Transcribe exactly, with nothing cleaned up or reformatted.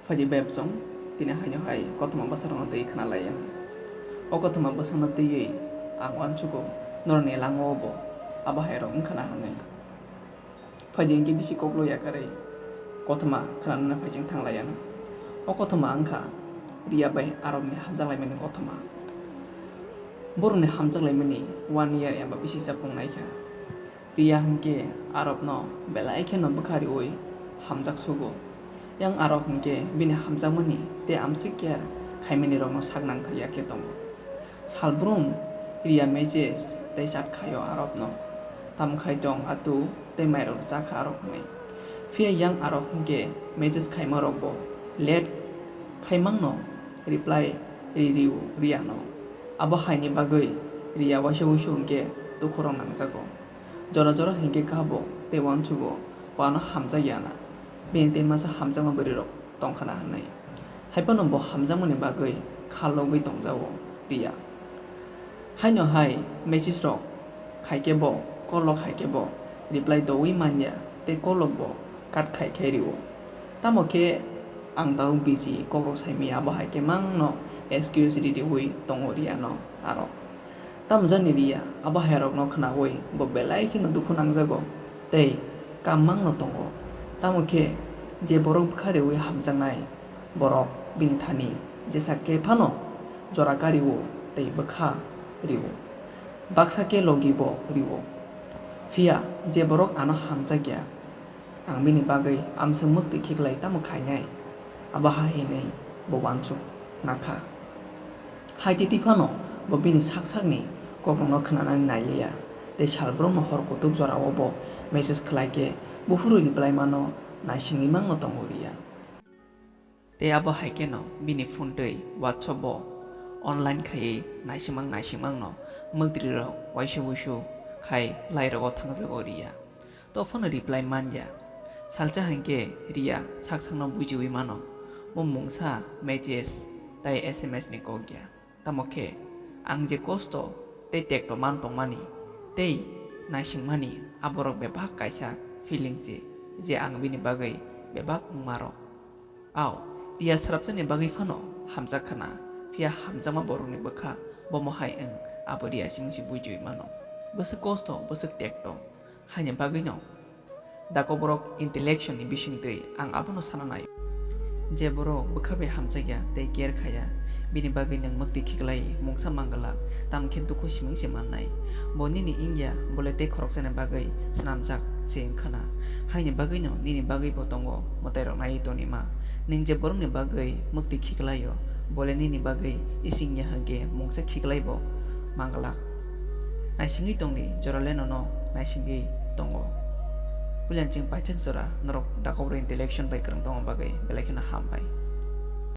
Phaidi bebsong, tini haino hai kothoma bwsarokno twi khna laiya. O kothoma bwsarokno twiwi ang uansugo norokni langmao bo abo hai rok wngkha na hwnwi. Phaidi hinkhe bisi koklo yakarwi kothoma khnanani phaicheng thang laiya. O kothoma wngkha Riya bai Arobni hamjak laimani kothoma. Borokni hamjak laimani one year eba bisi chapung naikha. Riya hinkhe Arobno belai kheno bwkha riwi hamjak sugo. Yang Arob hinkhe bini hamjakmani tei amswk care khaimani rokno sak nang thaiya khe tongo. Salbrum Riya message tei chat khaio Arobno. Tamo khai tong atu tei mairok rwchakha Arob hwnwi. Phiya yang Arob hinkhe message khaima rokbo late khaimangno reply ri rio Riyano. Abo haini bagwi Riya waisa wuisu hinkhe dukhurok nangjago. Jora jora hinkhe kha bo tei uansugo bo ano hamjakya na. Bini tei masa hamjakma bwrwirok tongkha na hwnwi. Haiphano bo hamjakmani bagwi kha logwi tongjago Riya. Haino hai message rok khaikhe bo, call rok khaikhe bo reply dowi manya tei call rok bo cut khai khai rio. Tamo khe ang tabuk busy, kokrok saimaya, abo hai khe mangno excuse ri riwi tongo Riyano Arok. Tamjani Riya abo hairokno khnaui bo belai kheno dukhu nangjago tei kammangno tongo. Tamo khe je borok bwkha riui hamjaknai borok bini thani jesa khe phano jora kario tei bwkha rio. Baksa khe logi bo rio. Phiya je borok ano hamjakya, ang bini bagwi amswk mwktwi khiklai tamo khainai? Abo hai hinwi bo uansuk nakha. Hai twi twi phano bo bini sak sakni kokrokno khnanani nailiya, tei salbrumno hor kutuk jorao bo message khlai khe buphuru reply mano naisingwi mangno tongo Riya. Tei abo hai kheno bini phone twi WhatsApp bo online khaiwi naisingmang naisingmangno mwktwirok waisa wuisu khai lairogo thangjago Riya. To phano reply manya. Salsa hinkhe Riya sak sakno bujiui mano, bo mungsa message tai S M S ni kok ya. Tamo khe ang je kosto tei tekto man tongmani tei naisingmani aborok bebak kaisa feeling se, je ang bini bagwi bebak wngmarok. Ao, Riya swrapsani bagwi phano hamjak khna, phiya hamjakma borokni bwkha bomo hai wng abo Riya simi se bujiui mano. Bwswk kosto, bwswk tekto, haini bagwino dakoborok intellection ni bisingtwi ang abono sana nai. Je borok bwkha bai hamjakya tei care khaya, bini bagwi nwng mwktwi khiklai mungsa manglak, tamo khe dukhu siming se mannai. Bo nini wngya, bole tei khoroksani bagwi swnamjak se wngkhana. Haini bagwino nini bagwi bo tongo mwtairok naiwi tonima. Nwng je borokni bagwi mwktwi khiklaio, bole nini bagwi isingya hwnkhe mungsa khiklai bo manglak. Naisingwi tongdi, jorale nono naisingwi tongo. Puila chwng paithak jora norok dakobroi intellection bai kwrwng tongma bagwi belai kheno hambai.